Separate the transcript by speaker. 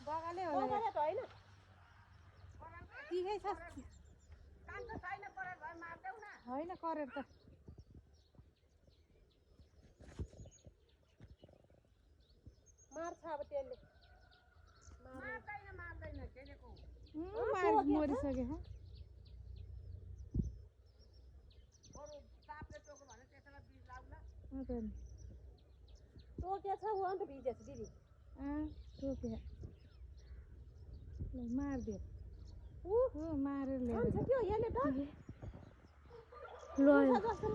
Speaker 1: बगाले होला तिखै छ होइन करेर त
Speaker 2: मार्छ अब त्यसले
Speaker 1: मरिसक्यो
Speaker 2: टोकेछ ऊ अन्त भिजेछ दिदी
Speaker 1: टोक्यो मारिदियो मारेर
Speaker 2: के हो यसले त
Speaker 1: ल्यायो
Speaker 2: जस्तो